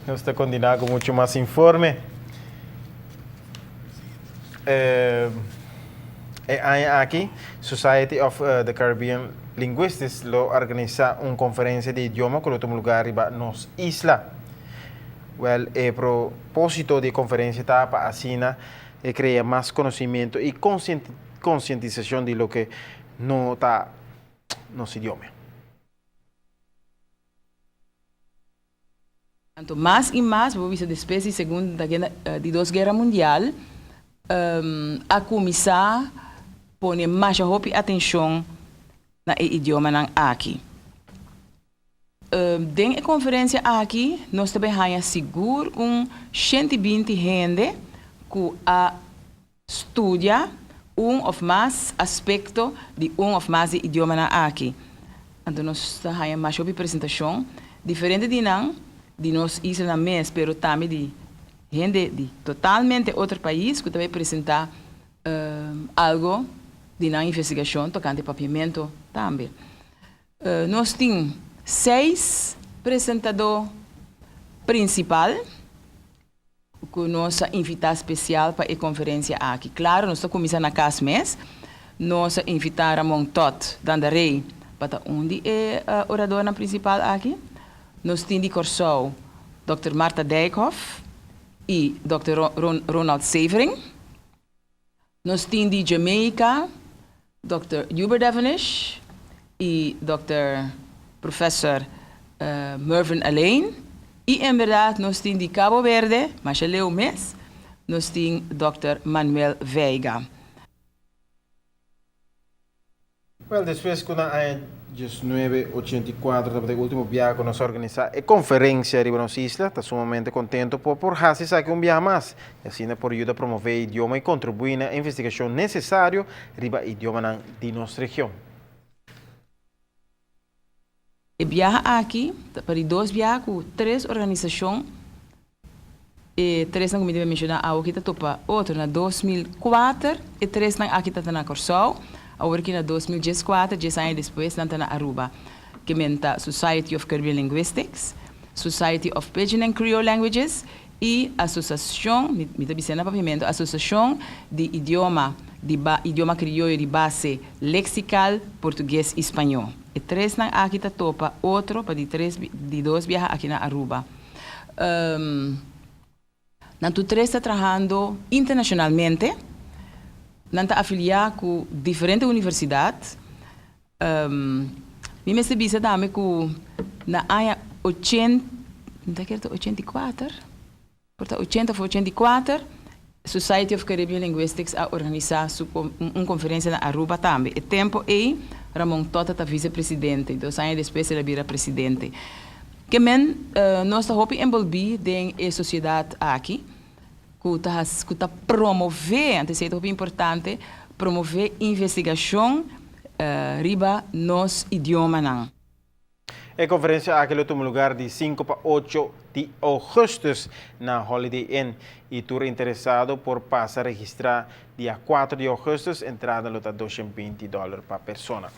Nos ta continua cu mucho mas informe. E aña aki, Society of the Caribbean Linguistics lo organisa un conferencia di idioma cu lo tuma lugar riba nos isla. Wel, e proposito di e conferencia ta pa asina crea mas conocimiento y concientisacion di loke no ta nos idioma. Anto mas i mas, bo bisa despues di Segunda di Dos Guera Mundial, a kuminsá pone masha hopi atenshon na e idiomanan aki. Den e konferensia aki nos ta bai haña sigur un 120 hende ku a Studia un of mas aspekto di un of mas di idiomanan aki. Anto nos ta haña masha hopi presentashon diferente di nan di nos islanan mes, pero tambe di hende di totalmente otro pais ku ta bai presentá algo di nan investigashon tokante papiamento tambe. Nos tin seis presentadó prinsipal. Ku nos a invitá spesial pa e konferensia aki. Klaro, nos ta kuminsá na kas mes. Nos a invitá Ramon Todd Dandaré pa ta un di e oradornan prinsipal aki. Nos tin di Kòrsou Dòkter Martha Dijkhoff i Dòkter Ronald Severing. Nos tin di Jamaica Dòkter Hubert Devenish i Dòkter Professor Mervyn Allain. I en berdad nos tin di Cabo Verde, masha leu mes, nos tin Dòkter Manuel Veiga. Wel, despues ku na aña 1984 tabata e ultimo biaha ku nos a organisá e konferensia riba nos isla, ta sumamente kontento por por hasi esaki un biaha mas, i asina por yuda promové e idioma i kontribuí na e investigashon nesesario riba e idiomanan di nos region. E biaha aki ta pa di dos biaha ku tres organisashon, e tresnan ku mi debe menshoná awoki ta topa otro. Na 2004 e tresnan aki ta ta na Kòrsou, awor ki na 2014, dies aña despues, nan ta na Aruba. Ke men ta Society of Caribbean Linguistics, Society of Pidgin and Creole Languages i Asosashon, mi ta bis'é na papiamentu, Asosashon di Idioma di Idioma Krioyo di Base Leksikal Portugues i Spañó. E tresnan aki ta topa otro pa di tres di dos biaha aki na Aruba. Nan tur tres ta trahando internashonalmente. Nan ta afiliá ku diferente universidat. Mi mester bisa tambe ku na aña ochenta, mi ta kere ta 84, por ta 80 of 84, Society of Caribbean Linguistics a organisá su un konferensia na Aruba tambe. E tempu ei Ramon Totta ta visepresidente, dos aña despues el a bira presidente. Ke men nos ta hopi enbolbí den e sosiedat aki ku ta hasi ku ta promové, anto esei ta hopi importante, promové investigashon riba nos idiomanan. E konferensia aki lo tuma lugar di 5 pa 8 di ougùstùs na Holiday Inn i tur interesado por pasa registrá dia 4 di ougùstùs. Entrada lo ta 220 dòler pa persona.